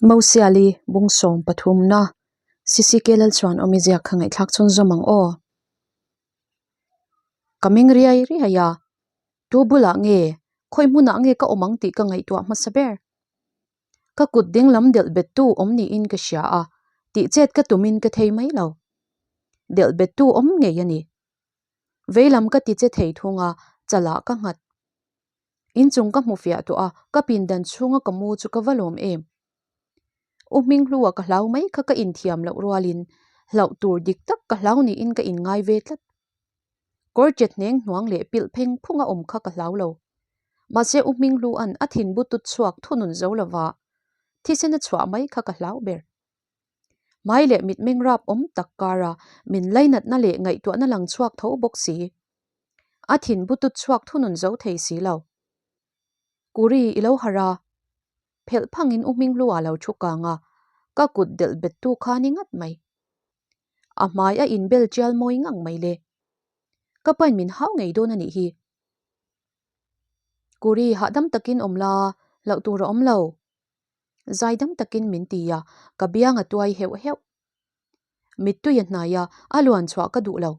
Mosiali bung 13 na CCK Lalchuan awmi ziak kha ngaihthlak chhunzawm ang aw. Ka meng riai riai a, tu bulah nge, khawi hmunah nge ka awm ang tih ka ngaihtuah hmasa ber. Ka kut ding lam delh bettu awm niin ka hria a, tih chet ka tumin ka thei mai lo. Delh bettu awm ngei a ni. Veilam ka ti che thei thung a, chalah ka nghat. Inchung ka hmu fiah tawh a, ka pindan chhunga ka mu chu ka va lawm em. U Hminghlua ka hlau mai kha ka inthiam loh rualin hlauh tur dik tak ka hlau niin ka inngai ve tlat. Kawr chet hneng hnuang leh pilh pheng phunga awm kha ka hlau lo. Mahse U Hminghlua'n a thinbu tut chhuak thunun zo lova thisen a chhuah mai kha ka hlau ber. Hmai leh mitmeng rap awm tak kara min lainatna leh ngaihtuahna lang chhuak tho bawk si. A thinbu tut chhuak thunun zo thei si lo. Kuri i lo harh a, phelh phangin U Hminghlua lo thu kang a, ka kut delh bettu kha ni ngat mai. A hmai a inbel tial mawi ngang mai le. Ka pain min hau ngei dawn a nih hi. Kuri hahdam takin awm la, hlauh tur a awm lo. Zaidam takin min ti a, ka biang a tuai heuh heuh. Mittui a hnai a, a luan chhuah ka duh lo.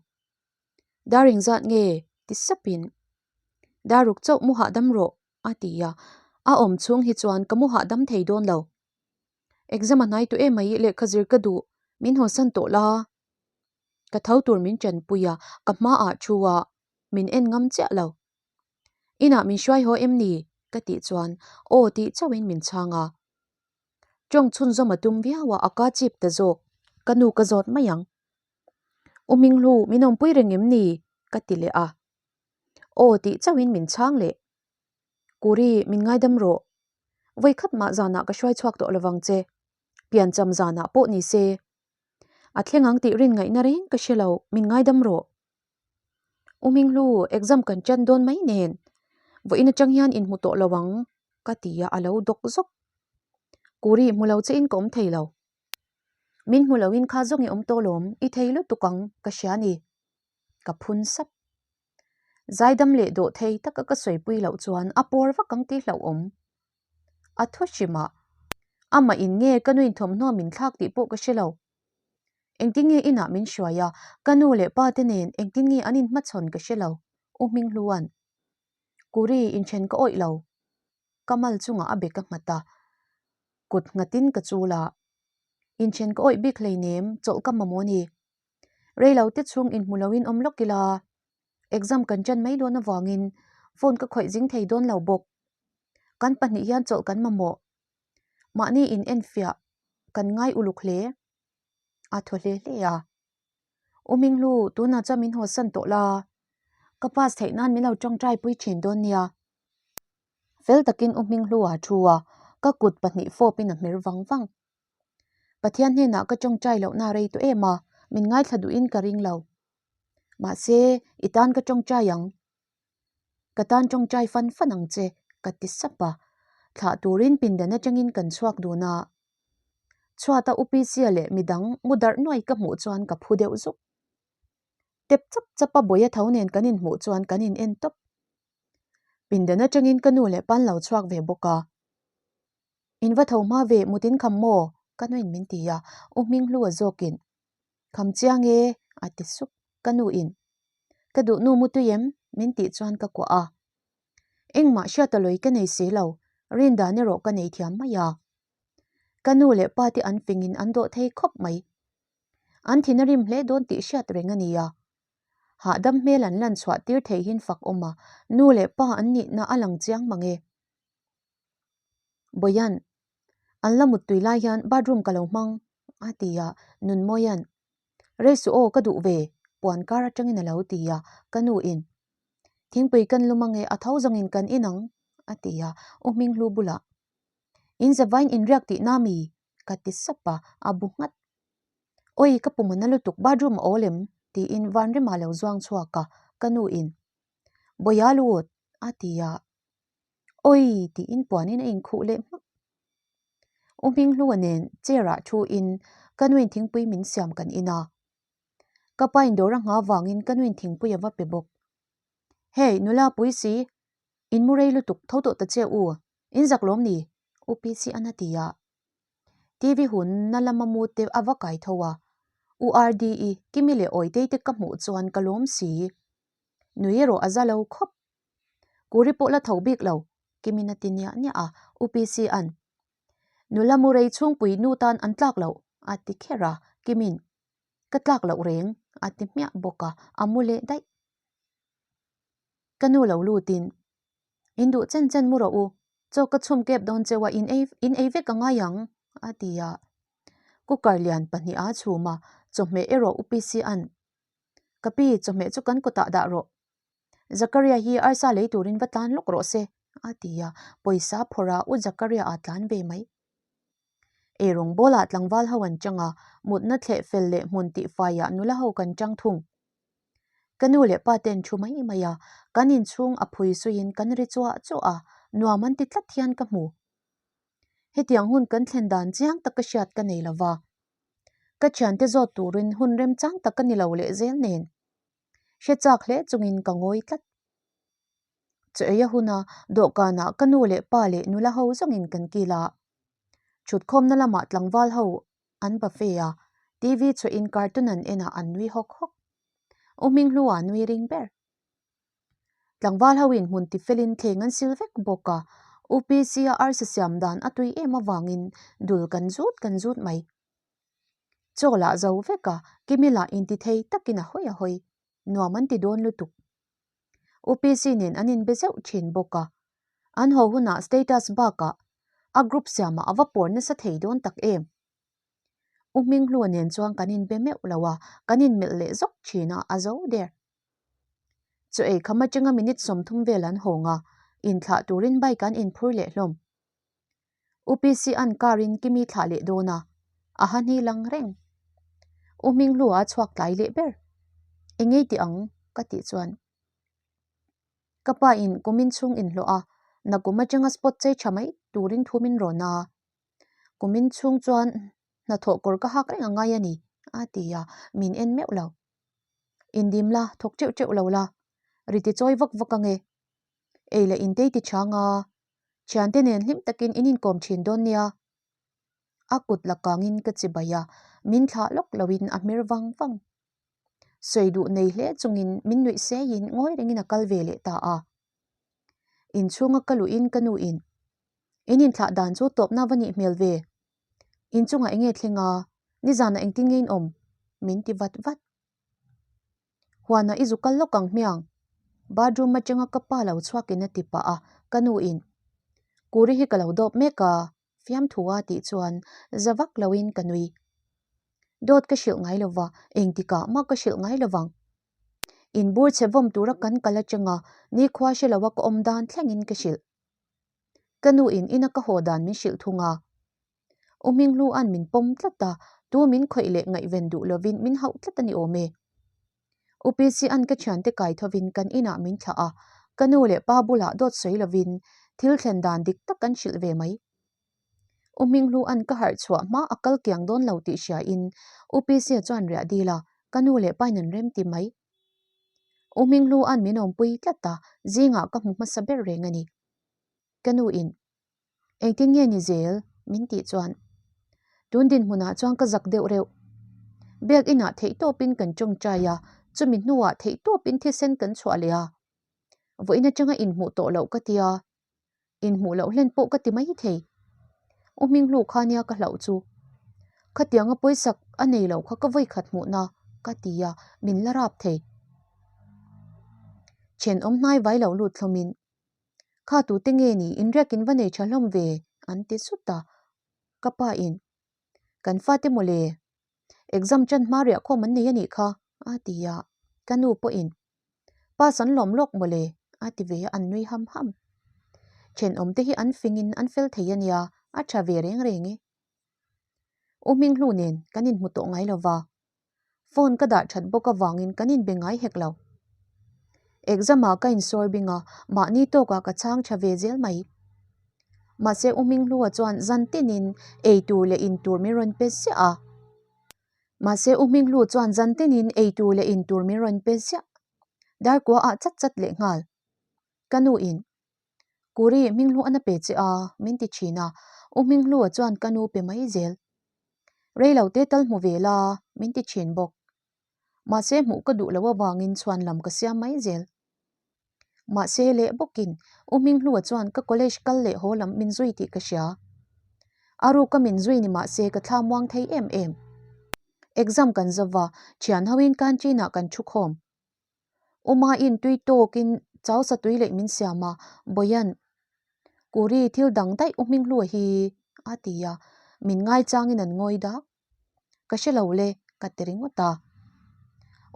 Dar engzat nge? ti sapin Daruk chauh mu hahdam rawh a ti a, a awm chhung hi chuan ka mu hahdam thei dawn lo. Exam a hnai tawh em mai lehkha zir ka duh, min hawsan tawh la. Ka tho tur min tanpui a, ka hmaah thu a, min en ngam chiah lo. Inah min hruai haw em ni? ka tih chuan aw tih chauhin min chhang a. Tawng chhunzawm a tum viau a, a ka chip ta zawk, ka nu ka zawt mai ang. U Minghlu, min awmpui reng em ni? ka ti leh a. Aw tih chauhin min chhang leh. Kuri, min ngaidam rawh. Vawikhat mah zanah ka hruai chhuak tawh lovang che. Piancham zanah pawh ni se. A thleng ang tih rin ngaihna reng ka hre lo, min ngaidam rawh. U Minghlu, exam kan tan dawn mai nen. Vawiin atang hian inhmu tawh lo ang, ka ti a, a lo dawk zawk. Kuri, hmu lo che in ka awm thei lo. Min hmu loin kha zawng i awm tawh lawm, i thei lutuk ang, ka hria a ni. Ka phun sap. Zaidam leh dawh thei taka ka sawipui loh chuan a pawr vak ang tih hlauhawm. A thu hrim a, amah in nge ka nuin thawmhnaw min thlak tih pawh ka hre lo. Engtin nge inah min hruai a, ka nu leh pa te nen engtin nge an inhmachhawn ka hre lo, U Hminghlua'n. Kuri, inthen ka awih lo. Ka mal chungah a bek a nghat a, kut nghatin ka chul a. Inthen ka awih bik hleinem, chawlh ka mamawh a ni. Rei lo te chhung inhmu loin awm lawk ila, exam kan ṭan mai dawn avangin phone ka khawih zing thei dawn lo bawk. Kan pahnih hian chawlh kan mamawh. Mahni in enfiah kan ngai uluk hle. A thaw hle hle a. U Minghlu, tunah chuan min hawsan tawh la. Ka pass theih nan min lo tawngtai pui thin dawn nia. Fel takin U Minghlu a thu a, ka kut pahnih fawpin a hmer vang vang. Pathian hnenah ka tawngtai lohna rei tawh em a, min ngaithla duhin ka ring lo. Mahse, i tan ka tawngtai ang. Ka tan tawngtai fan fan ang che, ka ti sap a. Thlah turin pindan atangin kan chhuak dun a. Chhuata UPC-a leh midang mu darh nuai ka hmuh chuan ka phu deuh zuk. Tep chap chap a bawia tho nen kan inhmuh chuan kan in en tawp. Pindan atangin ka nu leh pa an lo chhuak ve bawk a. In va tho hma ve mutin kham maw? Ka nuin min ti a, U Hminghlua zawkin, Kham chiang e, a ti sup. Ka nuin, Ka duh nu mu tui em? min tih chuan ka kuah a. Engmah hriata lawi ka nei si lo, rindan erawh ka nei thiam mai a. Ka nu leh pa te an fingin an dawh thei khawp mai. An thin a rim hle dawn tih hriat reng a ni a. Hahdam hmel an lan chhuah tir theihin fak awm a, nu leh pa an nihna a lang chiang mang e. Bawian, an la muttui lai hian bathroom ka lo hmang, a ti a, Nunmawian, Rei suh aw ka duh ve, puan kar atangin a lo ti a, ka nu in, Thingpui kan lum ange a tho zawngin kan in ang, a ti a, U Hminghlu bulah, In zavain in riak tih na mi? ka ti sap a, a bu nghat. Awi ka pum a na lutuk bathroom a awl em? tiin Vanrima lo zuang chhuak a, ka nu in, Bawiha lut, a ti a. Awi! tiin puanin a inkhuh leh hmak. U Hminghlua nen chair ah thu in ka nuin thingpui min siam kan in a. Ka pa in dawr a ngha vangin ka nuin thingpui a va pe bawk. Hey, nula pui si, in mu rei lutuk tho tawh ta che u, in zak lawm ni? U Pi Chi an a ti a. TV hunna lama mu te a va kai tho a, U RDE, Kimi leh Awitei te ka hmuh chuan ka lawm si. Nui erawh a za lo khawp. Kuri pawh la tho bik lo, Kimin a ti niah niah a, U PC-a'n, Nula mu rei chhungpui nu tan an tlak loh, a ti kher a, Kimin, Ka tlak loh reng, a ti hmiah bawk a, a mu leh daih. Ka nu lo lutin, In duh chen chen mu rawh u, chaw ka chhum kep dawn cheu a, in ei in ei vek a ngai ang, a ti a. Cooker lian pahniha chhum a, chawhmeh erawh UPC-a'n, Ka pi, chawhmeh chu kan kawtah dah rawh. Zakaria hi arsa lei turin va tlan lawk rawh se, a ti a, pawisa phawrh a U Zakaria a tlan ve mai. Eirawng bawlah tlangval ho an chang a, mutna thleh fel leh hmun tihfaiah nula ho kan chang thung. Ka nu leh pa ten thu mai mai a, kan inchhung a phui suiin kan ri chuah chuah a, nuam an ti tlat hian ka hmu. Hetiang hun kan thlen dan chiang taka hriat ka nei lova, ka thiante zawt turin hun remchang tak ka ni lo leh zel nen. Hre chak hle chungin ka ngawi tlat. Chaw ei a huna dawhkanah ka nu leh pa leh nula ho zawngin kan kil a. Thutkhawmna lamah tlangval ho an buffet a, TV chhuahin cartoon an en a, an nui hawk hawk. U Hminghlua nui ring ber. Tlangval ho in hmun tifelin thleng an sil vek bawk a, UPC-a arsa siam dan a tui em avangin dul kan zut kan zut mai. Chaw lah zo vek a, Kimi lah intithei takin a hawi a hawi. Nuam an ti dawn lutuk. UPC nen an inbe zeuh thin bawk a, an haw hunah status bakah a group siamah a va pawr nasa thei dawn tak em? U Hminghlua nen chuan kan inbe meuh lo a, kan inmelh leh zawk thin a, a zo der. Chaw ei kham atanga minute 30 vel an hawng a, inthlah turin bike an inphur leh hlawm. UPC an car in Kimi thlah leh dawn a, a ha hni lang reng. U Hminghlua a chhuak tlai leh ber. Engei ti ang? ka tih chuan. Ka pa in kumin chhung inhlawh a, nakum atanga spot chei tha mai turin thu min rawn a. Kumin chhung chuan hnathawh kawr ka hak reng a ngai a ni, a ti a, min en meuh lo. Indim la, thawk teuh teuh lo la, ri ti chawi vak vak ange. Ei leh intei ti chhang a, Thiante nen hlim takin in inkawm thin dawn nia. A kut la kangin ka chi bai a, min thlah lawk loin a hmir vang vang. Sawi duh nei hle chungin min nuih seiin ngawi rengin a kal ve leh ta a. Inchhunga ka luhin ka nuin, In inthlah dan chu tawpna va nih hmel ve. Inchungah enge thleng a, nizanah engtin nge in awm? min ti vat vat. Huanah i zu kal lawk ang hmiang. Bathroom atanga ka pa lo chhuakin a ti pah a, ka nuin, Kuri hi ka lo dawp mek a, fiamthu a tih chuan za vak loin ka nui. Dawt ka hrilh ngai lova, engtikah mah ka hrilh ngai lovang. Inbur chhe vawm tura kan kal atanga nikhua hre loa ka awm dan thlengin ka hrilh. Ka nuin ina ka haw dan min hrilh thung a. U Hminghlua'n min pawm tlat a, tu min khawih leh ngaihven duh lovin min hauh tlat a ni awm e. U PCa'n ka thiante kai thovin kan inah min thlah a, ka nu leh pa bulah dawt sawi lovin thil thlen dan dik tak kan hrilh ve mai. U Hminghlua'n ka harh chhuah hma a kal kiang dawn lo tih hriain U PCa chuan riah dil a, ka nu leh pain an rem ti mai. U Hminghlua'n min awmpui tlat a, zingah ka hmu hmasa ber reng a ni. Ka nuin Engtin nge ni zel? min tih chuan tun dinhmunah chuan ka zak deuh reuh. Biak inah theihtawpin kan tawngtai a, chumi hnuah theihtawpin thisen kan chhuah leh a. Vawiin atanga inhmuh tawh loh ka tia, inhmuh loh hlen pawh ka ti mai thei. U Hminghlu kha nia ka hlauh chu. Khatianga pawisak a nei lo kha ka vawikhat hmuhna ka ti a, min la rap thei. Thenawm hnai vai lo lut hlawmin Kha tute nge ni inriak in va nei tha hlawm ve an ti zut a, ka pa in kan fate mawle exam chan hma riah khawm an nei a nih kha a ti a, ka nu pawh in pass an lawm lawk mawle a ti ve a an nui ham ham. Thenawm te hi an fing in an fel thei a nia a tha ve reng reng e. U Hminghlu nen kan inhmu tawh ngai lova, Phone ka dah that bawk avangin kan inbe ngai hek lo. Exam ah ka insawr bing a, mahni tawkah ka chhang tha ve zel mai. Mahse U Hminghlua chuan zan tinin ei tur leh in tur min rawn pe ziah a. Mahse U Hminghlu chuan zan tinin ei tur leh in tur min rawn pe ziah. Darkua ah chat chat leh nghal. Ka nu in, Kuri, Hminghlu an a pe che a, min ti thin a. U Hminghlua chuan ka nu pe mai zel. Rei lo te tal hmu ve la, min ti thin bawk. Mahse hmuh ka duh loh avangin chhuan lam ka siam mai zel. Mahse leh bawkin U Hminghlua chuan ka college kal leh haw lam min zui tih ka hria. A ruka min zui ni mahse ka thla muang thei em em. Exam kan zova, thian hoin canteen ah kan thu khawm. U Maiin tui tawkin chau sa tui leh min siam a, Bawian, Kuri thil dang daih U Hminghlua hi a ti a, min ngaichangin an ngawi dak. Ka hre lo le, ka ti ringawt a.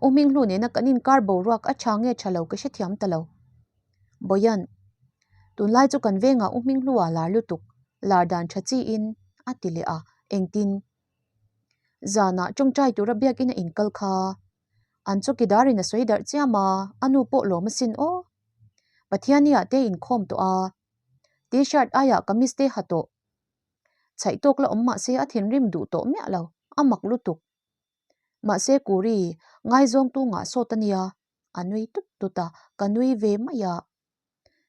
U Hminghlu nena kan inkar boruak a tha nge tha lo ka hrethiam ta lo. Bawian, Tunlai chu kan vengah U Hminghlua lar lutuk, lar dan tha chiin a ti leh a, engtin? Zanah tawngtai tura biakin a inkal kha. An chawkidarin a sawi darh chiam a, a nu pawh lawm asin aw. Pathiani-ah te inkhawm tawh a, T-shirt aiah kamis te ha tawh. Chhaih tawk la awm mahse a thinrim duh tawh miah lo, a mak lutuk. Mahse Kuri, ngaizawngtu ngah sawt a nia, a nui tut tut a, ka nui ve mai a.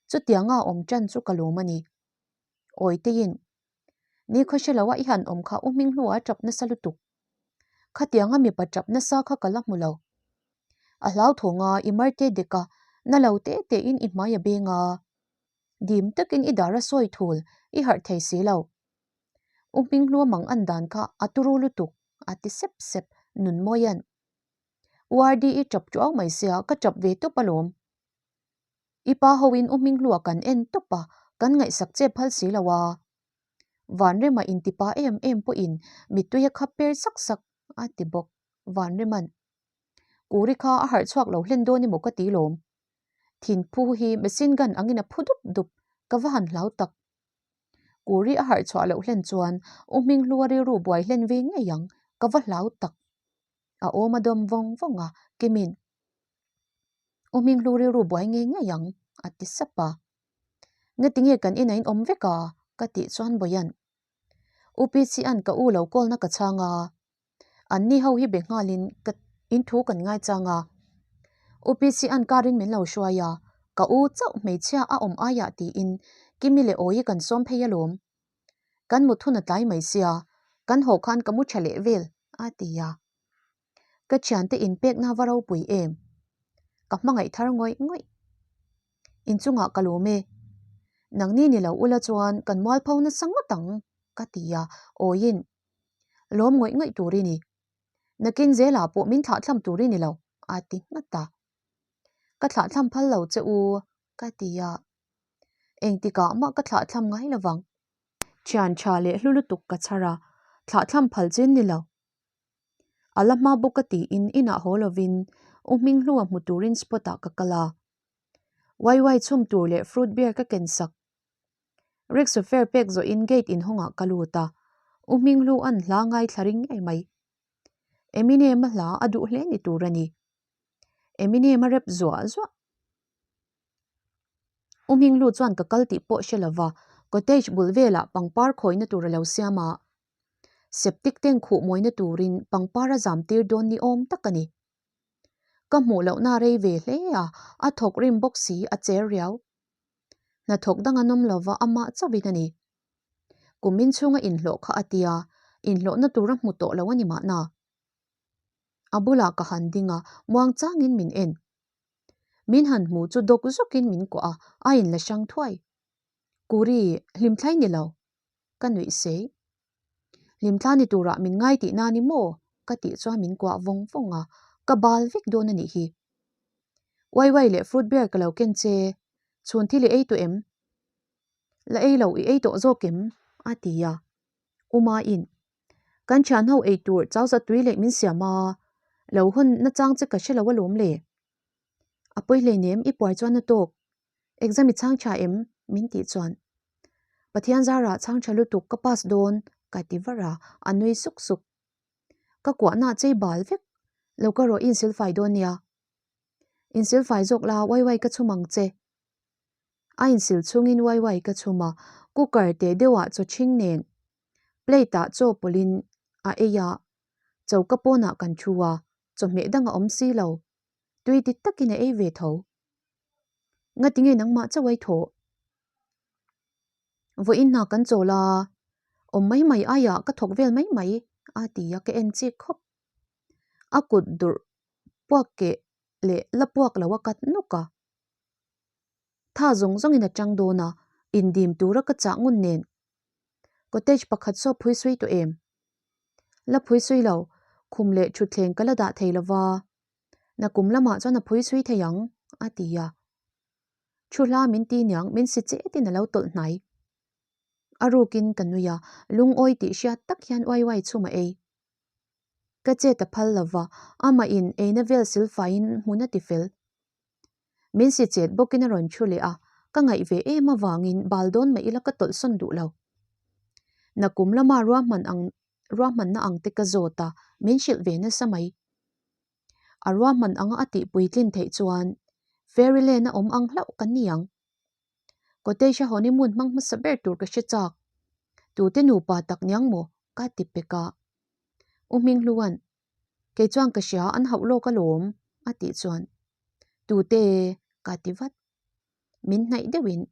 Chutianga awm tan chu ka lawm a ni. Awiteiin, Ni khaw hre lo a i han awm kha u hming hnuah a tap nasa lutuk. Khatianga mipa tap nasa kha ka la hmu lo. A hlauthawng a, i marte dek a, na lo te tein i hmai a beng a. Dim takin i dar a sawi thul, i harh thei si lo. U Hminghlua mang an dan kha a turu lutuk, a ti sep sep, Nunmawia'n. U RD i tap tuau mai sia, ka tap ve tawp alawm. I pa hoin U Hminghlua kan en tawp a, kan ngaihsak che phal si lo a. Vanrema intipa em em pawhin mittui a khap per sak sak, a ti bawk, Vanrema'n. Kuri kha a harh chhuak lo hlen dawn emaw ka ti lawm. Thinphu hi machine gun angin a phu dup dup, ka va han hlau tak. Kuri a harh chhuah loh hlen chuan U Hminghlua rilru buai hlen ve ngei ang, ka va hlau tak. A awm a dawm vawng vawng a, Kimin, U Hminghlu rilru buai ngei ngei ang, a ti sap a. Ngatinge kan inah in awm vek a? ka tih chuan Bawia'n, U Pichia'n ka u lo call na ka chhang a, Anni ho hi be nghalin ka in thu kan ngaichang a. UPC an karin min lo hruai a, ka u chauh hmeichhia a awm aiah tiin Kimi leh Awi kan sawm phei alawm. Kan mut hun a tlai mai sia, kan haw khan ka mu tha leh vel, a ti a. Ka thiante inpekna va ropui em? Ka hmangaih thar ngawih ngawih. Inchungah ka lawm e. Nangni ni lo ula chuan kan mualpho nasa ngawt ang, ka ti a, Awiin Lawm ngawih ngawih tur i ni. Nakin zelah pawh min thlahthlam tur i ni lo, a ti nghat a. Ka thlahthlam phal lo che u, ka ti a. Engtikah mah ka thlahthlam ngai lo vang. Thian tha leh hlu lutuk ka chhar a, thlahthlam phal chin ni lo. A la hma bawk ka tiin inah haw lovin U Hminghlua hmu turin spot ah ka kal a. Waiwai chhum tur leh fruit beer ka ken sak. Rickshaw fare pek zawhin gate inhawngah ka lut a, U Hminghlua'n hla ngaithla ring ngei mai. Eminem-a hla a duh hle ni tur a ni. Eminem-a rep zuah zuah. U Hminghlu chuan ka kal tih pawh hre lova, cottage bul velah pangpar khawina tur a lo siam a. Septic tank khuh mawina turin pangpar a zam tir dawn ni awm tak a ni. Ka hmuh lohna rei ve hle a, a thawk rim bawk si a cher riau. Hnathawk dang an awm lova amah chauhin a ni. Kumin chhunga inhlawh kha a tia, inhlawhna tur a hmu tawh lo a ni mahna. A bulah ka han ding a, muang changin min en. Min han hmu chu dawk zawkin min kuah a, a inla hrang thuai. Kuri, hlimthlai ni lo. Ka nuih sei. Hlimthla ni turah min ngai tihna ni maw? Ka tih chuan min kuah vawng vawng a, ka bal vek dawn a nih hi. Waiwai leh fruit beer ka lo ken che, chhun thil i ei tawh em? La ei lo, i ei tawh zawk em? A ti a. Umain, Kan thian ho ei tur chau za tui leh min siam a, lo hawn nachang che ka hre lo alawm le. A pawi hleinem i puai chuan a tawk. Exam i chhang tha em? Min tih chuan, Pathian zarah chhang tha lutuk ka pass dawn ka ti var a, a nui suk suk. Ka kuahna chei bal vek, lo ka rawh insil fai dawn nia. Insil fai zawk la waiwai ka chhum ang che. A insil chungin waiwai ka chhum a, cooker teh deuhah chaw chhing nen plate ah chaw pawlhin a ei a, choka pawnah kan thu a, chawhmeh dang a awm si lo. Tui dik takin a ei ve tho. Ngatinge nangmah chauh ai thawh? Vawiin hna kan chawl a, awm mai mai aiah ka thawk vel mai mai, A ti a, ka en chik khawp. A kut durh puak keh leh la puak lo a kat nawk a. Tha zawng zawngin a tang dawn a, indim tura ka chah ngun nen. Cottage pakhat saw phui sui tawh em? La phui sui lo, khum leh thutthleng ka la dah thei lo va, nakum lamah chuan a phui sui thei ang, a ti a. Thu hla min ti niang, min si chetin a lo tawlh hnai. A rukin ka nui a, lungawi tih hriat tak hian uai uai chhum a ei. Ka chet a phal lo va, amah in eina vel silfaiin hmun a ti fel. Min si chet bawkin a rawn thu leh a, ka ngaih ve em avangin bal dawn mah ila ka tawlh sawn duh lo. Nakum lama ruahman ang ruahmanna ang te ka zawt a, min hrilh ve nasa mai. A ruahman anga a tih puitlin theih chuan Fairyland a awm ang hlauh kan ni ang. Cottage a honeymoon hmang hmasa ber tur ka hre chak. Tute nupa tak niang maw? ka ti pek a. U Hminghluan, Kei chuan ka hria an hauh lawk alawm, a tih chuan, Tute? ka ti vat. Min hnaih deuhin,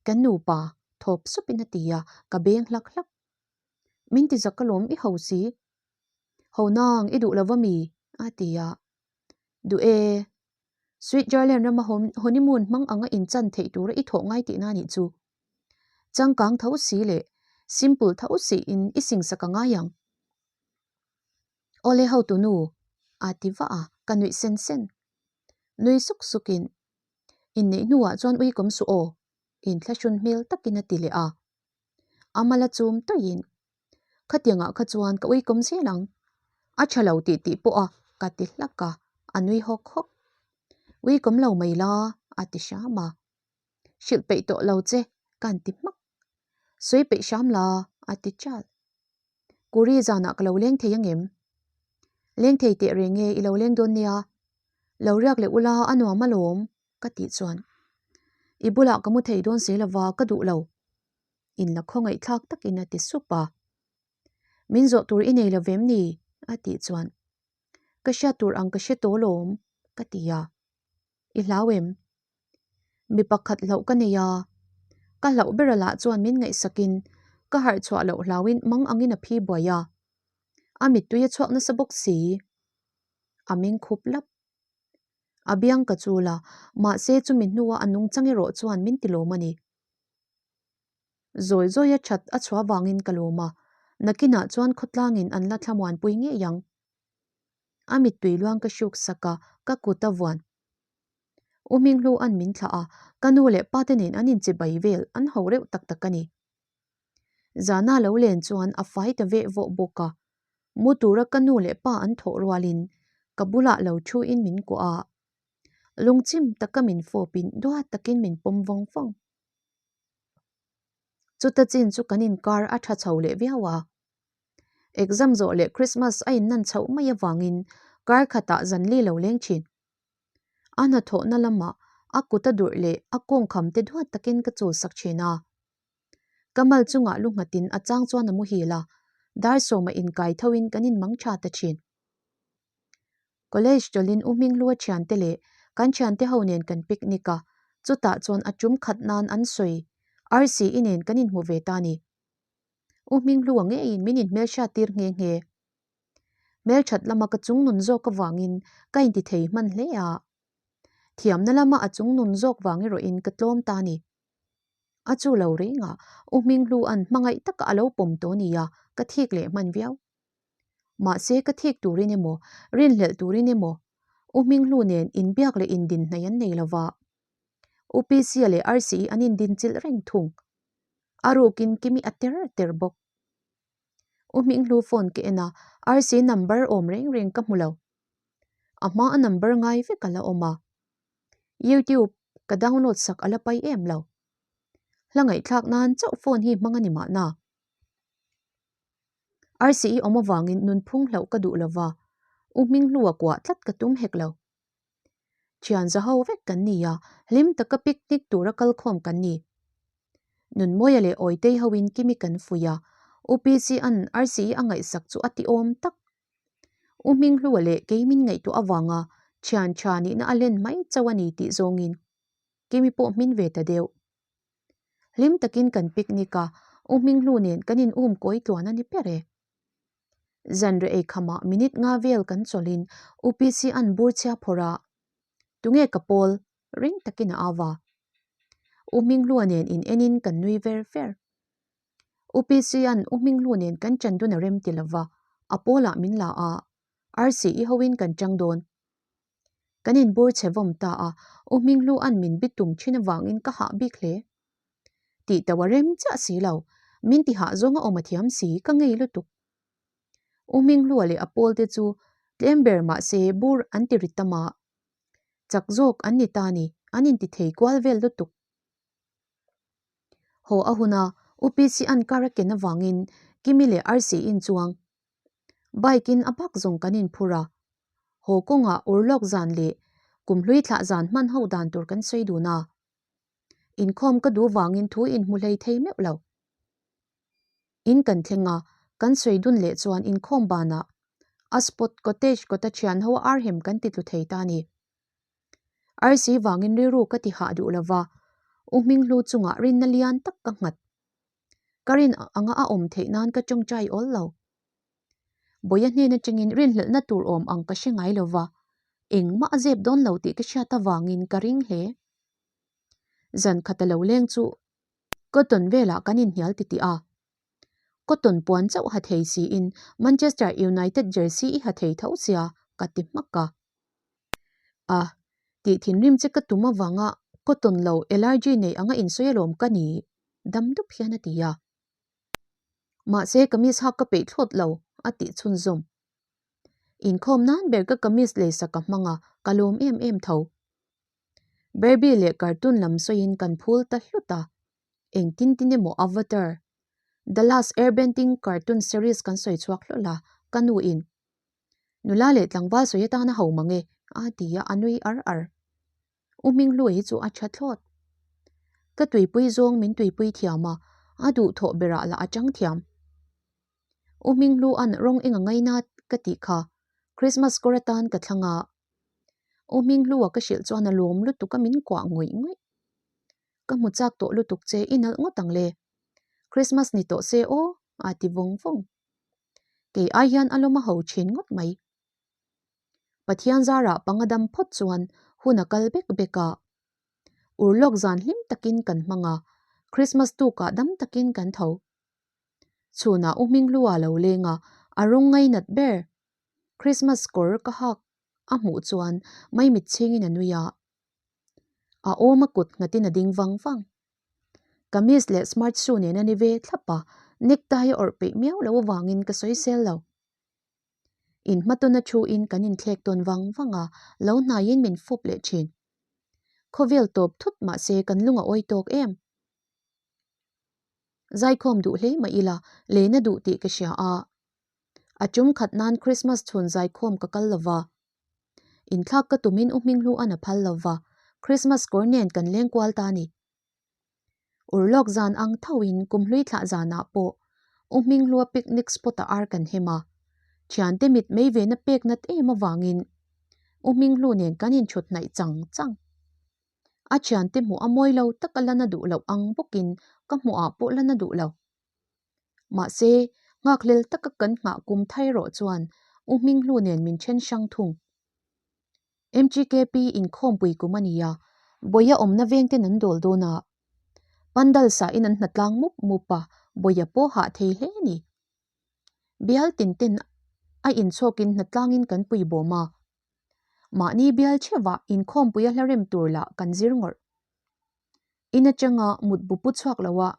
Kan nupa, thawp supin a ti a, ka beng hlak hlak. Min ti zak alawm i ho si. Ho nang i duh lo va mi? a ti a. Duh e. Switzerland rama honeymoon hmang anga inchan theih tura i thawh ngai tihna a nih chu. Changkang tho si leh simple tho siin i singsak a ngai ang. Awle hotu nu, a ti vah a, ka nuih sen sen. Nui suk sukin, Inneih hnuah chuan ui kawm suh aw, inthlahrun hmel takin a ti leh a. A mala chum tawhin, Khatiangah kha chuan ka uikawm zel ang. A tha lo tih tih pawh a, ka ti hlak a, a nui hawk hawk. Uikawm lo mai la, a ti hram a. Hrilh peih tawh lo che, ka an ti hmak. Sawi peih hram la, a ti chal. Kuri zanah ka lo leng thei angem? Leng thei teh reng e, i lo leng dawn nia. Lo riak leh ula, a nuam alawm, ka tih chuan. I bulah ka mu thei dawn si lova, ka duh lo. In la khawngaihthlak takin a ti sup a. Min zawh tur i nei lo vem ni? a tih chuan, Ka hriat tur ang ka hre tawh lawm, ka ti a. I hlau em? Mi pakhat hlauh ka nei a. Ka hlauh bera lah chuan min ngaihsakin ka harh chhuah loh hlauin mang angin a phi buai a. A mittui a chhuak nasa bawk si. A meng khup lap. A biang ka chul a, mahse chumi hnua a nungchang erawh chuan min ti lawm a ni. Zawi zawia that a chhuah vangin ka lawm a, nakinah chuan khawtlangin an la thlamuanpui ngei ang. A mittui luang ka hruk sak a, ka kut a vuan. U Hminghlu an min thlah a, ka nu leh pa te nen an inchibai vel an ho reuh tak tak a ni. Zana lo len chuan a fai ta veh vawh bawk a, mu tura ka nu leh pa an thawh rualin ka bulah lo thuin min kuah a, lungchim taka min fawpin duat takin min pawm vawng vawng. Chuta chin chu kan inkar a tha chho leh viau a. Exam zawh leh Christmas a innan chhoh mai avangin kar khatah zan li lo leng thin. A hnathawhna lamah a kut a durh leh a kawngkham te duat takin ka chul sak thin a. Ka mal chungah lu nghatin a chang chuan a muhil a, dar sawma inkai thoin kan inmang tha ta thin. College tawlhin U Hminghlua thiante leh kan thiante ho nen kan picnic a, chutah chuan a tum khat nan an sawi RCE nen kan inhmu ve ta ni. U Hminghlua ngeiin min inhmelhriat tir nghe nghe. Hmelthat lama ka chungnun zawk avangin ka inti thei hman hle a. Thiamna lama a chungnun zawk vang erawhin ka tlawm ta ni. A chu lo reng a, U Hminghlua'n hmangaih taka a lo pawm tawh nia, ka thik leh hman viau. Mahse ka thik turin emaw, rinhlelh turin emaw, U Hminghlu nen inbiak leh indin hnaih an nei lova. U Pisia leh Arsi an indin chilh reng thung. A rukin Kimi a ter ter bawk. U Hminghlu phone ka en a, Arsi number awm reng reng ka hmu lo. A hma a number ngai vek a la awm a. YouTube ka download sak a la pai em lo. Hla ngaihthlak nan chauh phone hi hmang a ni mahna. Arsi i awm avangin nunphung hlauh ka duh lova, U Hminghlua kuah tlat ka tum hek lo. Thian za ho vek kan ni a, hlim taka picnic tura kalkhawm kan ni. Nunmawia leh Awitei hoin Kimi kan fuih a, U PC-a'n Arsi i a ngaihsak chu a ti awm tak. U Hminghlua leh kei min ngaihtuah avanga thian tha nihna a len mai chauh a ni tih zawngin Kimi pawh hmin ve ta deuh. Hlim takin kan picnic a, U Hminghlu nen kan in um kawi tluan a ni ber e. Zanriah ei khamah minute nga vel kan chawlhin UPC an bur chhia phawrh a, Tunge ka pawl? ring takin a au a. U Hminghlua nen in enin kan nui ver ver. UPC an U Hminghlu nen kan ṭan dun a rem ti lova, a pawlah min la a, Arsi i hoin kan ṭang dawn. Kan inbur chhe vawm ta a, U Hminghlu an min bi tum ṭhin avangin ka hah bik hle. Tih tauh a rem chiah si lo, min ti hah zawng a awm a thiam si, ka ngei lutuk. U Hminghlua leh a pawlte chu tlem ber mahse bur an ti ri tam a, chak zawk an ni ta ni, an inti thei kual vel lutuk. Haw a hun a, UPC an kar a ken avangin Kimi leh Arsi in chuang bike in a bak zawng kan inphur a, haw kawngah urlawk zan leh kumhlui thlah zan hman ho dan tur kan sawi dun a. Inkhawm ka duh vangin thu inhmu hlei thei meuh lo. In kan thleng a, kan sawi dun leh chuan inkhawm banah a spot cottage kawta thian ho arhem kan ti tlu thei ta a ni. Arsi vangin rilru ka ti hah duh lova, U Hminghlu chungah rinna lian tak ka nghat. Ka rin anga a awm theih nan ka tawngtai awl lo. Bawia hnen atangin rinhlelhna tur awm ang ka hre ngai lova, engmah a zep dawn lo tih ka hriat avangin ka ring hle. Zan khat a lo leng chu cotton velah kan inhnial titih a. Cotton puan chauh ha thei siin Manchester United jersey i ha thei tho sia ka ti hmak a. A, tih thinrim che ka tum avanga cotton lo allergy nei anga insawi alawm ka ni, dam dup hian a ti a. Mahse kamis hak ka peih thlawt lo, a tih chhunzawm. Inkhawm nan ber ka kamis leisak ka hmang a, ka lawm em em tho. Barbie leh cartoon lam sawiin kan phul ta hlut a, engtin tin emaw Avatar, The Last Airbending cartoon series kan sawi chhuak hlawlh a, ka nu in nula leh tlangval sawi atan a ho mang e a ti a, a nui ar ar. U Hminghlui hi chu a tha thlawt. Ka tuipui zawng min tuipui thiam a, a duhthawh berah lah a chang thiam. U Hminghlua'n rawng eng a ngaina ka tih kha, Christmas kawr atan ka thlang a. U Hminghlua ka hrilh chuan a lawm lutuk a min kuah ngawih ngawih. Ka hmu chak tawh lutuk che i nalh ngawt ang le. Christmas ni tawh se aw a ti vawng vawng. Kei ai hian a lawm a ho thin ngawt mai. Pathian zarah panga dam phawt chuan hun a kal bek bek a. Urlawk zan hlim takin kan hmang a, Christmas tukah dam takin kan tho. Chhunah U Hminghlua lo leng a, a rawng ngainat ber. Christmas kawr ka hak a hmuh chuan maimit chhingin a nui a. A awm a kut nghatin a ding vang vang. Kamis leh smart shoe nen a ni ve thlap a, necktie a awrh peih miau loh avangin ka sawi sel lo. Inhmatawna thuin kan inthlek tawn vang vang a, lo hnaiin min fawp leh thin. Khawvel tawp thut mahse kan lung a awi tawk em. Zaikhawm duh hle mah ila, lehna duh tih ka hria a. A tum khat nan Christmas chhun zaikhawm ka kal lova. Inthlak ka tumin U Hminghlua'n a phal lova, Christmas kawr nen kan leng kual ta ni. Urlawk zan ang thoin kumhlui thlah zanah pawh U Hminghlua picnic spot ah ar kan hem a. Thiante mit mei vena pek nat em avangin U Hminghlu nen kan inthut hnaih chang chang. A thiante hmuh a mawi lo tak a la na duh loh ang bawkin ka hmuhah pawh la na duh lo. Mahse, nghakhlel taka kan nghah kum thai erawh chuan U Hminghlu nen min then hrang thung. MGKP inkhawmpui kum a ni a, Bawia awmna vengten an dawl dawn a. Pandal sahin an hnatlang mup mup a, Bawia pawh hah thei hle a ni. Bial tin ten a inchhawkin hnatlangin kan pui bawm a. Mahni bial theuhah inkhawmpuia hla rem tur lah kan zir ngawrh. In atanga mut bu pu chhuak loha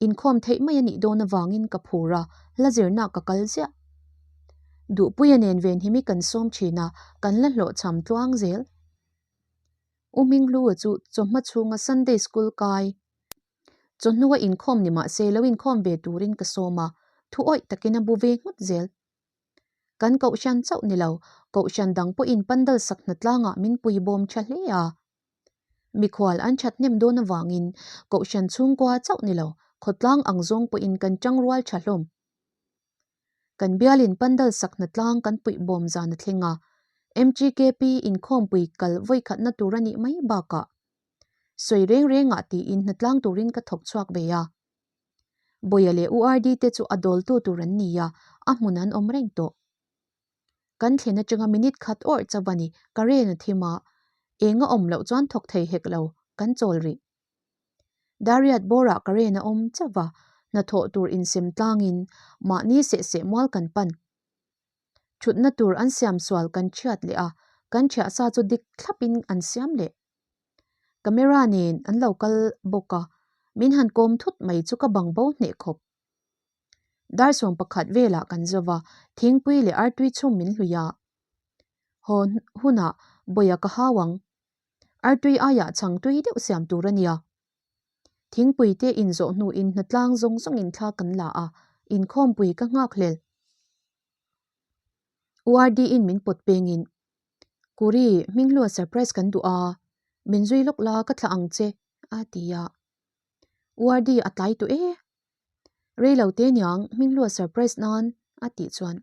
inkhawm theih mai a nih dawn avangin ka phur a, hla zirna ka kal ziah. Duhpuia nen venhim hi kan sawm thin a, kan la hlawhchham tluang zel. U Hminghlua chu chawhma chhunga Sunday School kai chawhnua inkhawm ni mahse lo inkhawm ve turin ka sawm a, thu awih takin a bu ve nghut zel. Kan kohhran chauh ni lo, kohhran dang pawhin pandal sak hna tlangah min pui bawm tha hle a. Mikhual an that hnem dawn avangin kohhran chhungkua chauh ni lo, khawtlang ang zawng pawhin kan tangrual tha hlawm. Kan bialin pandal sak hna tlang kan puih bawm zan a thleng a, MGKP inkhawmpui kal vawikhatna tur a nih mai bakah sawi reng rengah tiin hnatlang turin ka thawk chhuak ve a. Bawia leh URD te chu a dawltu tur an ni a, A hmun an awm reng tawh. Kan thlen atanga minute khat awrh chauh a ni, ka ren a thim a, eng a awm loh chuan thawk thei hek lo, kan chawl rih. Dariat bawrah ka ren a awm chauh a, hnathawh tur insem tlangin mahni seh seh mual kan pan. Thutna tur an siam sual kan thiat leh a, kan thiah sa chu dik thlapin an siam leh. Camera nen an lo kal bawk a, min han kawm thut mai chu ka bang bo hneh khawp. Dar 11 velah kan zo va, thingpui leh artui chhum min hlui a. Haw hunah bawia ka hau ang. Artui aiah chhang tui deuh siam tur a nia. Thingpui te inzawh hnuin hnatlang zawng zawngin thla kan la a, inkhawmpui ka nghak hlel. URD-in min pawt pengin, Kuri, Hminghlua surprise kan duh a, min zui lawk la ka thlah ang che, a ti a. URD a tlai tawh e. Rei lo te niang, Hminghlua surprise nan, a tih chuan.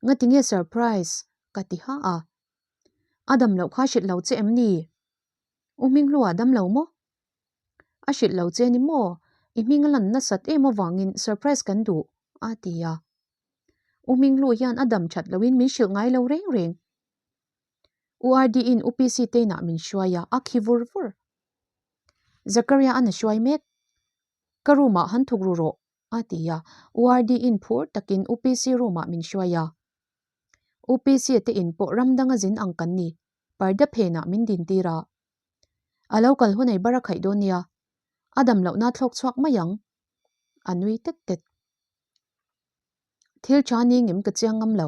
Ngati nge surprise? ka ti ha a. A dam loh kha hrilh lo che em ni? U Hminghlua dam lo maw? A hrilh lo che ni maw? I hming a lan nasat em avangin surprise kan duh, a ti a. U Hminghlu hian a dam that loin min hrilh ngai lo reng reng. U RD-in U PC te inah min hruai a, a khi vur vur. Zakaria an a hruai mek. Ka room-ah han thuk ru rawh, a ti a. U RD-in phur takin U PC room-ah min hruai a. U PC te in pawh ram danga zin ang kan ni. Parda phenah min din tir a. A lo kal hunei bar a khaih dawn nia. A dam lohna thlawk chhuak mai ang. A nui tet tet. Thil tha ni ngem ka chiang ngam lo.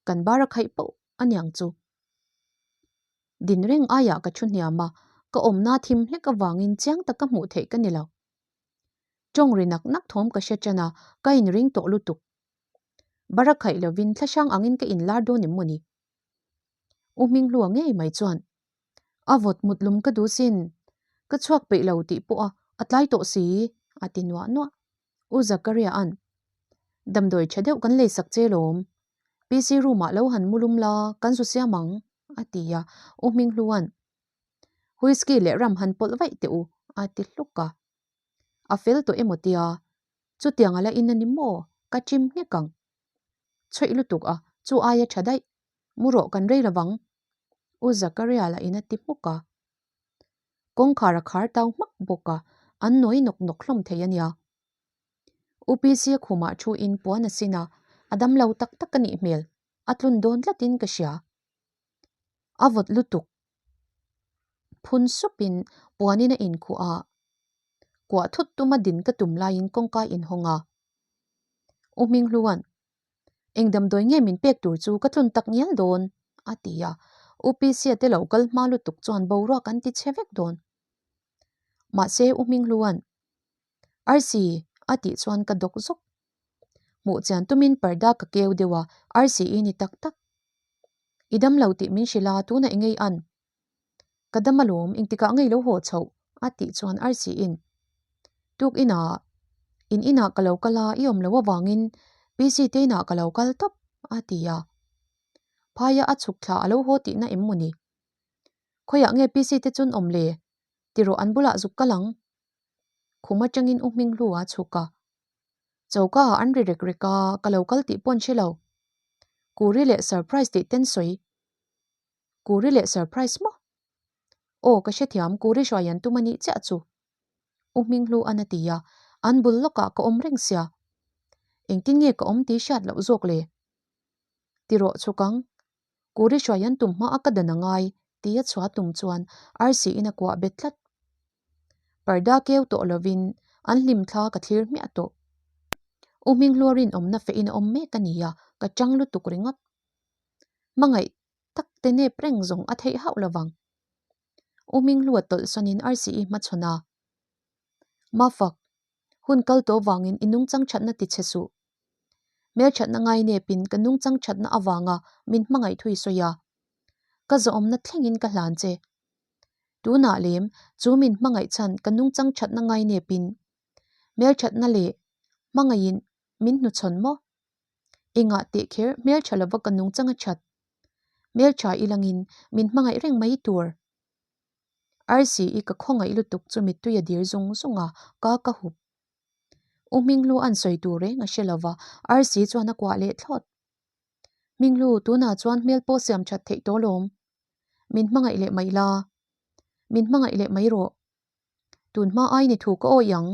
Kan bar a khaih poh a niang chu. Din reng aiah ka thu hniam a, ka awmna thim hlek avangin chiang taka hmuh theih ka ni lo. Tawng ri nak nak thawm ka hre tan a, ka inring tawh lutuk. Bar a khaih lovin thlahrang angin ka inlar dawn em mawni? U Hminghlua ngei mai chuan, A vawt mut lum ka duh sin, ka chhuak peih lo tih pawh a a tlai tawh si, a ti nuah nuah. U Zakaria an, Damdawi tha deuh kan leisak che lawm, PC room ah lo han mu lum la, kan zu siam ang, a ti a. U Hminghlua'n, Whisky leh ram han pawlh vaih teh u, a ti hluk a. A fel tawh emaw tia, chutiang a la in a ni maw, ka chim nghek ang. Chhuih lutuk a, chu aia tha daih. Mu rawh kan rei lovang. U Zakaria lah in a ti hmuk a. Kawngkhar a khar tau hmak bawk a, an nawi nawk nawk hlawm thei a nia. U PC a khumah thu in puan a sin a, a dam lo tak tak a nih hmel, a tlun dawn tlatin ka hria. A vawt lutuk. Phun supin puanin a inkhuh a, kuah thut tuma din ka tum laiin kawngka inhawng a. U Hminghlua'n, Eng damdawi nge min pek tur chu ka tlun tak ngial dawn? a ti a. U Pisia te lo kal hma lutuk chuan boruak an ti chhe vek dawn. Mahse U Hminghlua'n, Arsi! a tih chuan ka dawk zawk. Hmuh chian tumin parda ka keu deuh a, Arsi i ni tak tak. I dam lo tih min hrilh a, tunah i ngei an. Ka dam alawm, engtikah ngei lo haw chhoh? a tih chuan Arsiin, Tuk inah, in inah ka lo kal a, i awm lo avangin PC te inah ka lo kal tawp, a ti a. Phaia a chhuk thla a lo haw tihna em maw ni? Khawiah nge PC te chun awm le? Ti rawh an bulah zuk kal ang. Khum atangin U Hminghlu a chhuk a. Choka ah an ri rek rek a, ka lo kal tih pawh an hre lo. Kuri leh surprise tih ten sawi. Kuri leh surprise maw? Aw ka hrethiam Kuri hruai an tum a nih chiah chu. U Hminghlu an a ti a, an bul lawkah ka awm reng sia. Engtin nge ka awm tih hriat loh zawk le? Ti rawh chhuk ang. Kuri hruai an tum hma a ka dan a ngai ti a chhuah tum chuan arsi in a kuah bet tlat. Parda keu tawh lovin an hlim thla ka thlir hmiah tawh. U Hminghlua rinawmna feh in a awm mek a nia, ka chang lutuk ringawt. Hmangaih tak te nep reng zawng a theih hauh lovang. U Hminghlua tawlh sawnin RCE hmachhawn a. Mafak, hun kal tawh vangin i nungchang thatna ti chhe suh. Hmelthatna ngai nepin ka nungchang thatna avanga min hmangaih thui sawi a. Ka zawhawmna thlengin ka hlan che. Tunah lem, chu min hmangaih chhan ka nungchang thatna ngai nepin hmelthatna leh hmangaihin min hnuchhawn maw? Engah teh kher hmeltha lova ka nungchang a that. Hmeltha i langin min hmangaih reng mai tur. Arsi i ka khawngaih lutuk chu mittui a dir zung zung a, ka ka hup. U Hminghlu an sawi tur reng a hre lova, Arsi chuan a kuah leh thlawt. Hminghlu, tunah chuan hmel pawh siam that theih tawh lawm. Min hmangaih leh mai la. Min hmangaih leh mai rawh. Tun hma ai ni thu ka awih ang.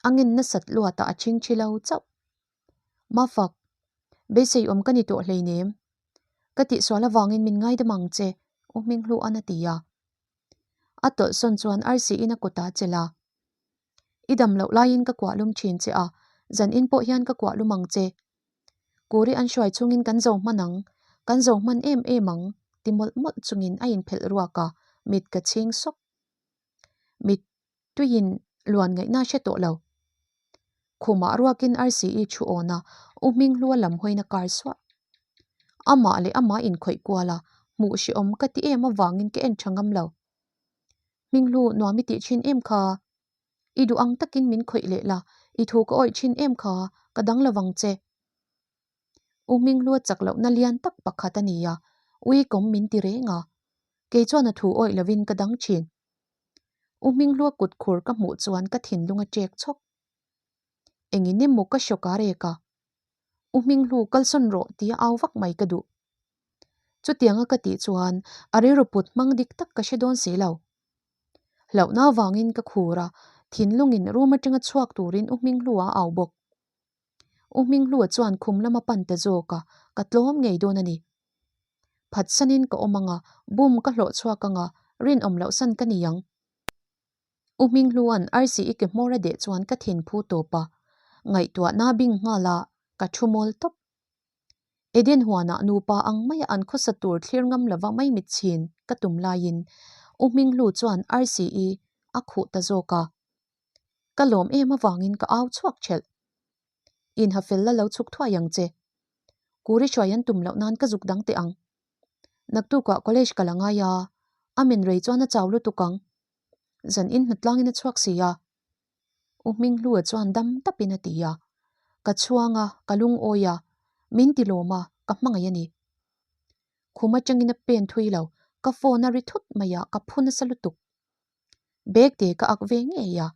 A ngen nasat luatah a chhing thi lo chauh. Mafak, beisei awm ka ni tawh hleinem. Ka tihsual avangin min ngaidam ang che, U Hminghlua'n a ti a. A tawlhsawn chuan arsiin a kutah a chelh a. I dam loh laiin ka kuah lum thin che a, zanin pawh hian ka kuah lum ang che. Kuri an hruai chungin kan zo hman ang, kan zo hman em em ang, ti mawlh mawlh chungin a inphelh ruak a, mit ka chhing sawk. Mit tuiin luan ngaihna a hre tawh lo. Khumah ruakin RCE thu awn a, U Hminghlua lam hawiin a kar suah. Amah leh amah inkhawih kual a, hmuh hrehawm ka ti em avangin ka en tha ngam lo. Hminghlu nuam i tih thin em kha? I duh ang takin min khawih leh la, i thu ka awih thin em kha, ka dang lo vang che. U Hminghlua chak lohna lian tak pakhat a ni a, uikawm min ti reng a, kei chuan a thu awih lovin ka dang thin. U Hminghlua kut khur ka hmuh chuan ka thinlung a ṭek chhawk. Engin emaw ka hrawk a rek a, U Hminghlu kalsawn rawh tia au vak mai ka duh. Chutianga ka tih chuan a rilru put hmang dik tak ka hre dawn si lo. Hlauhna avangin ka khur a, thinlungin room atanga chhuak turin U Hminghlua a au bawk. U Hminghlua chuan khum lama pan ta zawk a, ka tlawm ngei dawn a ni. Phatsanin ka awm anga, bum ka hlawh chhuak anga, rinawm loh san ka ni ang. U Hminghlua'n arsi i ke hmawr a deh chuan ka thin phu tawp a, ngaihtuahna bing nghal a, ka thu mawl tawp. Eden huanah nupa ang maia an khawsa tur thlir ngam lova maimit chhin ka tum laiin U Hminghlu chuan arsi i a khuh ta zawk a. Ka lawm em avangin ka au chhuak thelh. Inha fel la lo chhuk thuai ang che. Kuri hruai an tum loh nan ka zuk dang teh ang. Naktukah college ka la ngai a, a men rei chuan a chau lutuk ang. Zan in hnatlangin a chhuak si a. U Hminghlua chuan dam tapin a ti a. Ka chhuang a, ka lungawi a, min ti lawm a, ka hmangaih a ni. Khum atangin a pen thui lo, ka phone a ri thut mai a, ka phu nasa lutuk. Bag te ka ak ve ngei a,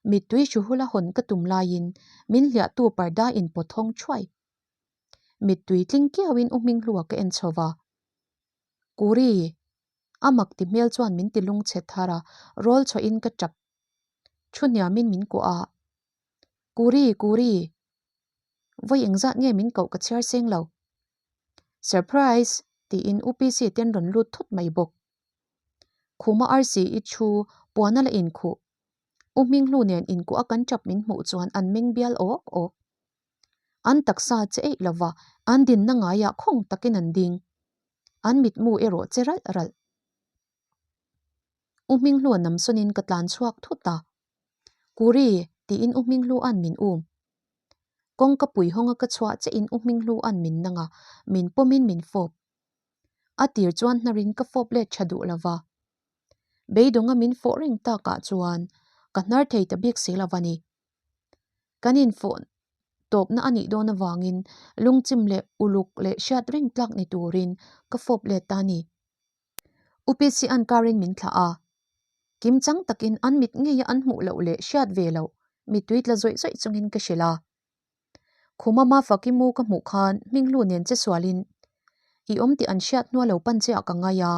mittui hru hula hawn ka tum laiin min hliahtu parda in pawt hawng thuai. Mittui tling kiauin U Hminghlua ka en chho va. Kuri! A mak ti hmel chuan min ti lungchhe thar a, rawl chhuahin ka tap. Thu hniamin min kuah a. Kuri! Kuri! Vawi engzat nge min koh ka chhiar seng lo. Surprise! tiin UPC ten rawn lut thut mai bawk. Khuma arsi i thu puan a la inkhuh. U Hminghlu nen inkuah a kan tap min hmuh chuan an meng bial awk awk. An taksa che eih lova an dinna ngaiah khawng takin an ding. An mitmu erawh che ralh ralh. U Hminghlu a namsawnin ka tlan chhuak thut a. Kuri! tiin U Hminghlua'n min um. Kawngka pui hawnga ka chhuah chiahin U Hminghlua'n min nang a, min pawmin min fawp. A tir chuan hnarin ka fawp let tha duh lova. Beidawnga min fawh reng takah chuan ka hnar thei ta bik si lova ni. Kan infawh tawpna a nih dawn avangin lungchim leh uluk leh hriat reng tlak ni turin ka fawp let ta a ni. UPC an karin min thlah a, kim chang takin an mit ngeia an hmuh loh leh hriat ve loh mittui tla zawih zawih chungin ka hrilh a. Khuma Mafaki mu ka hmuh khan Hminghlu nen che sualin i awm tih an hriat hnua lo pan che ah ka ngai a.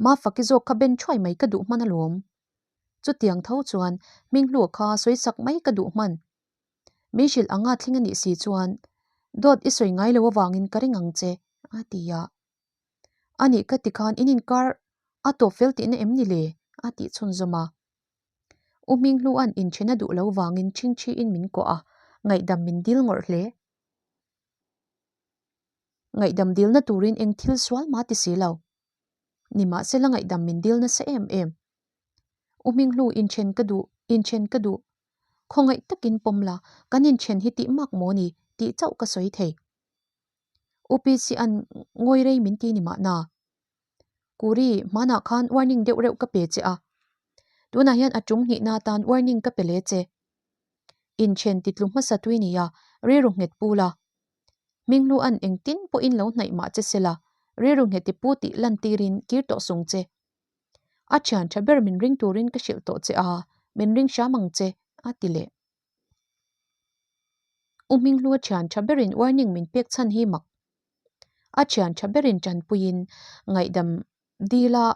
Mafaki zawk kha ben thuai mai ka duh hman alawm. Chutiang tho chuan Hminghlu kha sawisak mai ka duh hman. Min hrilh anga thleng a nih si chuan dawt i sawi ngai lo avangin ka ring ang che, a ti a. A nih ka ti khan in inkar a tawp fel tihna em ni le? a tih chhunzawm a. U Hminghlua'n inthen a duh lo vangin ṭhingṭhiin min kawh a, ngaihdam min dil ngawrh hle. Ngaihdam dilna turin eng thil sual mah ti si lo. Nimahsela ngaihdam min dil nasa em em. U Hminghlu inthen ka duh, inthen ka duh. Khawngaih takin pawm la, kan inthen hi tih mak maw ni tih chauh ka sawi thei. UPC an ngawi rei min ti ni mahna. Kuri, hmanah khan warning deuh reuh ka pe che a. Tunah hian a tum hnihna atan warning ka pe le che. Inthen titlu hmasa tui nia, rilru nghet pu la. Hminghlu an engtin pawhin lo hnaih mah che sela, rilru nghet i pu tih lantirin kir tawh sung che. A thian tha ber min ring turin ka hrilh tawh che a, min ring hram ang che, a ti leh. U Hminghlua thian tha berin warning min pek chhan hi mak. A thian tha berin tanpuiin ngaihdam dila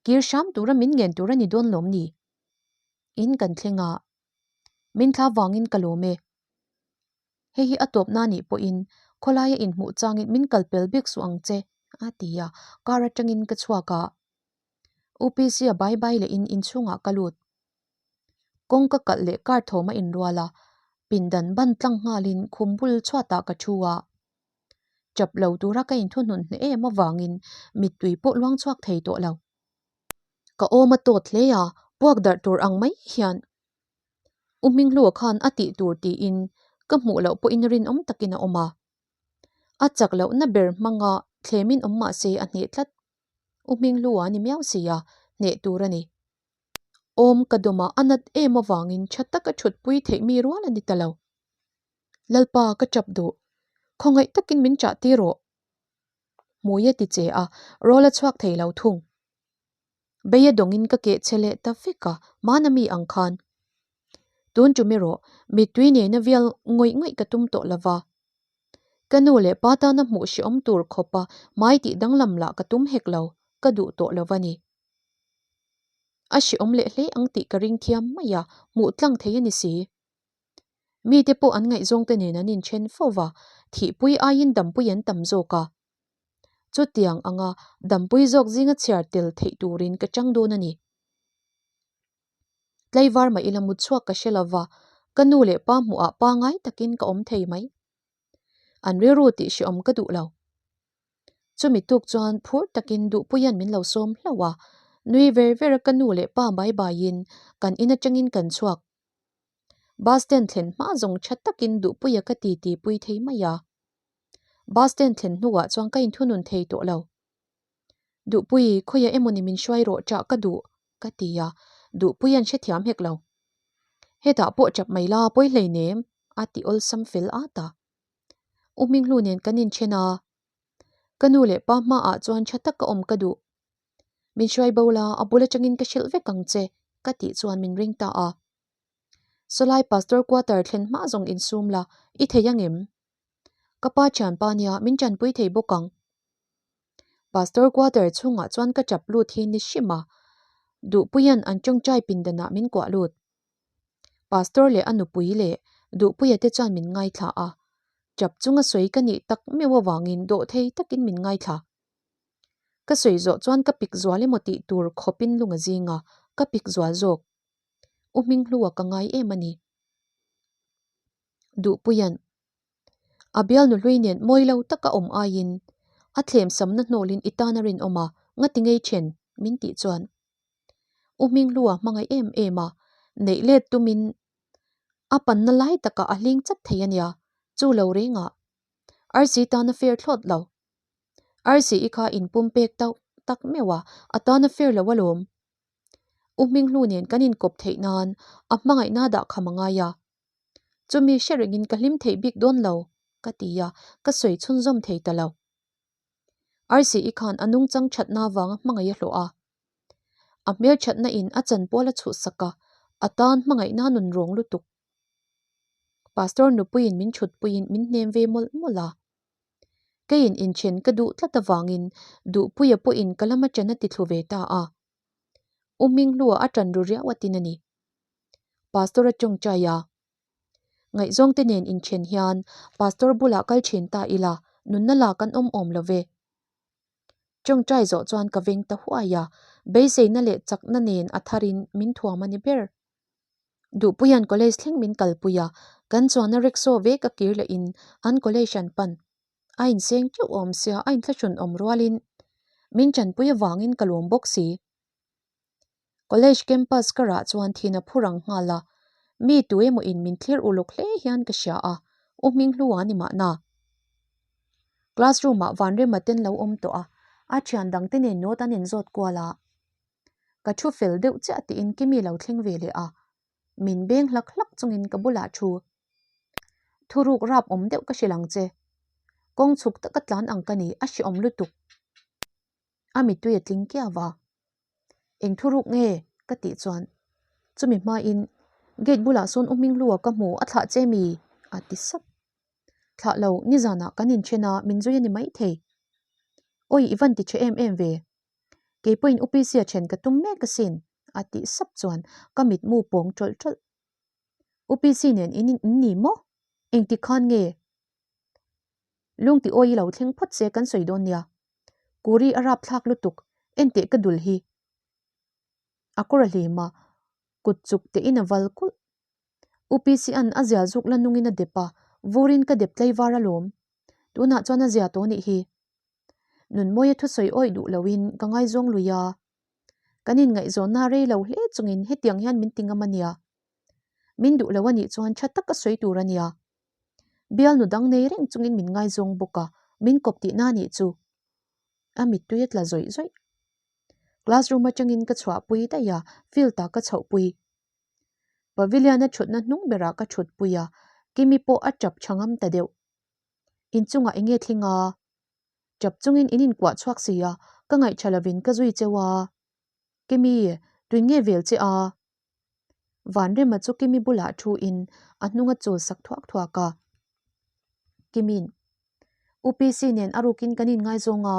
kir hram tura min ngen tur a ni dawn lawm ni? In kan thleng a, min thla vangin ka lawm e. Hei hi a tawpna nih pawhin khawlaia inhmuh changin min kal pel bik suh ang che, a ti a, car atangin ka chhuak a. UPC a bai bai lehin inchhungah ka lut. Kawng ka kalh leh car thawm a inrual a, pindan ban tlang nghalin khum bul chhuatah ka thu a. Chap lo tura ka inthuhnun hneh em avangin mittui pawh luang chhuak thei tawh lo. Ka awm a tawt hle a, puak darh tur ang mai hian U Hminghlua khan a tih tur tiin ka hmuh loh pawhin rinawm takin a awm a. A chak lohna ber hmanga thlemin awm mah se a hneh tlat. U Hminghlua a ni miau si a, hneh tur a ni. Awm ka dawm a, a nat em avangin tha taka thutpui theih mi rual a ni ta lo. Lalpa ka chap duh, khawngaih takin min chah tir rawh. Hmui a ti che a, rawl a chhuak thei lo thung. Bei a dawngin ka keh che leh ta vek a, hmana mi ang khan. Tun tum erawh, mittui nena vial ngawih ngawih ka tum tawh lova. Ka nu leh pa tana hmuh hrehawm tur khawpa hmai tih danglam lah ka tum hek lo, ka duh tawh lo va ni. A hrehawm leh hle ang tih ka ring thiam mai a, hmuh tlang thei a ni si. Mite pawh an ngaihzawngte nen an inthen fo va, thihpui aiin dampui an tam zawk a. Chutiang anga dampui zawk zinga chhiar tel theih turin ka chang dawn a ni. Tlaivar mah ila mut chhuak ka hre lova, ka nu leh pa hmuhah pangai takin ka awm thei mai. An rilru tih hrehawm ka duh lo. Chumi tuk chuan phur takin Duhpuia'n min lo sawm hlauh a, nui ver ver a ka nu leh pa bai baiin kan in atangin kan chhuak. Bus stand thlen hma zawng tha takin Duhpuia ka ti ti pui thei mai a. Bus stand thlen hnuah chuan ka inthunun thei tawh lo. Duhpui, khawiah emawni min hruai rawh chah ka duh, ka ti a, Duhpuia'n hrethiam hek lo. Hetah pawh chap mai la, pawi hleinem, a ti awlsam fel at a. U Hminghlu nen kan inthen a, ka nu leh pa hmaah chuan tha taka awm ka duh. Min hruai bo la, a bul atangin ka hrilh vek ang che, ka tih chuan min ring ta a. Sawlai Pastor quarter thlen hma zawng insum la, i thei angem? Ka pa thianpa nia min tanpui thei bawk ang. Pastor quarter chhungah chuan ka tap lut hi ni hrim a, Duhpuia'n an tawngtai pindanah min kuah lut. Pastor leh a nupui leh Duhpuia te chuan min ngaithla a, tap chunga sawi ka nih tak meuh avangin dawhthei takin min ngaithla. Ka sawi zawh chuan ka pik zual emaw tih tur khawpin lung a zing a, ka pik zual zawk. U Hminghlua ka ngai em a ni. Duhpuia'n a bialnu hlui nen mawi lo taka awm aiin a thlemsamna hnawlin i tan a rinawm a, ngati ngei then min tih chuan U Hminghlua hmangaih em em a, neih let tumin a panna lai takah a hling chat thei a nia, chu lo rengah Arsi tan a fair thlawt lo. Arsi i kha inpum pek tauh tak meuh a, a tan a fair lo alawm. U Hminghlu nen kan inkawp theih nan a hmangaihna dah kham a ngai a. Chumi hre rengin ka hlim theih bik dawn lo, ka ti a, ka sawi chhunzawm thei ta lo. Arsi-i khan a nungchang thatna vanga hmangaih a hlawh a. A hmel thatna in a chanpual a chhuhsak a, a tan hmangaihna nun rawng lutuk. Pastor nupuiin min thutpuiin min hnem ve mawlh mawlh a. Keiin inthen ka duh tlat avangin Duhpuia pawhin ka lama ṭan a ti thlu ve ta a. U Hminghlua a ṭan ru riau atin a ni. Pastor a tawngtai a. Ngaihzawngte nen inthen hian Pastor bulah kal ṭhin ta ila nunna la kan awm awm lo ve. Tawngtai zawh chuan ka veng ta huai a, beiseina leh chakna nen a tharin min thuam a ni ber. Duhpuia'n college thleng min kalpui a, kan chuanna rickshaw ve ka kir lehin an college an pan. A inseng teuh awm sia a inthlahrun awm rualin min tanpui avangin ka lawm bawk si. College campus ka rah chuan thin a phur ang nghal a, mi tu emaw in min thlir uluk hle hian ka hria a, U Hminghlua ni mahna. Classroom ah Vanrema ten lo awm tawh a, a thian dangte nen note an inzawt kual a. Ka thu fel deuh chiah tiin Kimi lo thleng ve leh a, min beng hlak hlak chungin ka bulah thu thuruk rap awm deuh ka hrilh ang che. Kawng chhuk taka tlan ang ka ni, a hreawm lutuk. A mittui a tling kiau va. Eng thuruk nge? ka tih chuan chumi hmain gate bulah sawn U Hminghlua ka hmu, a thlah che mi? A ti sap. Thlah lo, nizanah kan inthen a, min zui a ni maithei. Awi, i van ti tha em em ve. Kei pawhin UPC a then ka tum mek asin, a tih sap chuan ka mitmu pawng tawlh tawlh. UPC nen in in ni maw? Engtik khan nge? Lungti awi i lo thleng phawt se kan sawi dawn nia. Kuri a rap thlak lutuk, enteh ka dul hi. A kawr a hlim a, kut chuk tein a val kulh. UPC-a'n a zia zuk la nungin a dep a, vurin ka dep tlaivar alawm. Tunah chuan a zia tawh nih hi. Nunmawia thusawi awih duh loin ka ngaizawng lui a. Kan inngaihzawnna rei lo hle chungin hetiang hian min ti ngam a nia. Min duh lo a nih chuan tha taka sawi tur a nia. Bialnu dang nei reng chungin min ngaizawng bawk a, min kawp tihna a nih chu. A mittui a tla zawih zawih. Classroom atangin ka chhuahpui daih a, field ah ka chhohpui. Pavilion a thutna hnung berah ka thutpui a, Kimi pawh a tap tha ngam ta deuh. Inchungah eng nge thleng a? Tap chungin in inkuah chhuak si a, ka ngaihṭha lovin ka zui cheu a. Kimi, tuin nge vel che a? Vanrema chu Kimi bulah thu in a hnung a chul sak thuak thuak a. Kimi'n, UPC nen a rukin kan inngaizawng a.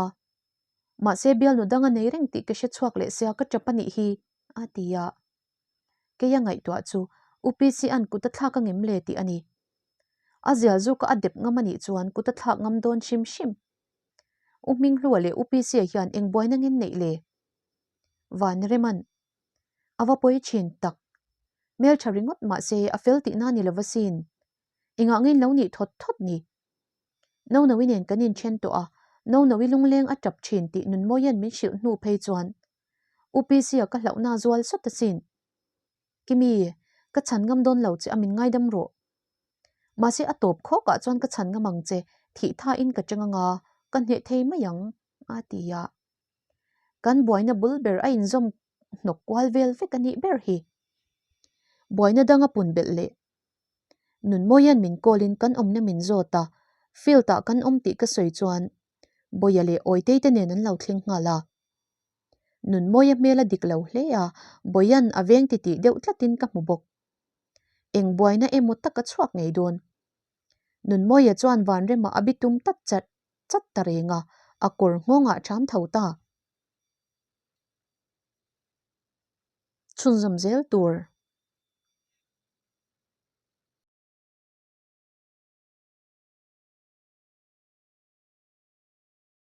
Mahse bialnu dang a nei reng tih ka hre chhuak leh sia ka tap a nih hi, a ti a. Keia ngaihtuah chu UPC-a'n kut a thlak a ngem le tih a ni. A zial zuka a dep ngam a nih chuan kut a thlak ngam dawn hrim hrim. U Hminghlua leh UPC-a hian eng buaina ngen neih le? Vanrema'n a va pawi thin tak. Hmeltha ringawt mahse a fel tihna ni lova sin. Engah nge in lo nih thawt thawt ni? Nonoi nen kan inthen tawh a, Nonoi lungleng a tap thin tih Nunmawia'n min hrilh hnu phei chuan UPC-a ka hlauhna zual sawt asin. Kimi, ka chhan ngam dawn lo che a min ngaidam rawh. Mahse a tawp khawkah chuan ka chhan ngam ang che, thih thain ka chang anga, ka hneh thei mai ang, a ti a. Kan buaina bul ber a inzawm hnawk kual vel vek a nih ber hi. Buaina dang a pun belh leh. Nunmawia'n min call-in kan awmna min zawt a, field-ah kan awm tih ka sawi chuan Bawia leh Awitei te nen an lo thleng nghal a. Nunmawia hmel a dik lo hle a, Bawia'n a veng titih deuh tlatin ka hmu bawk. Eng buaina emaw tak a chhuak ngei dawn. Nunmawia chuan Vanrema a bitum tat chat chat ta reng a, a kawr nghawngah ṭham tho ta. Chhunzawm zel tur.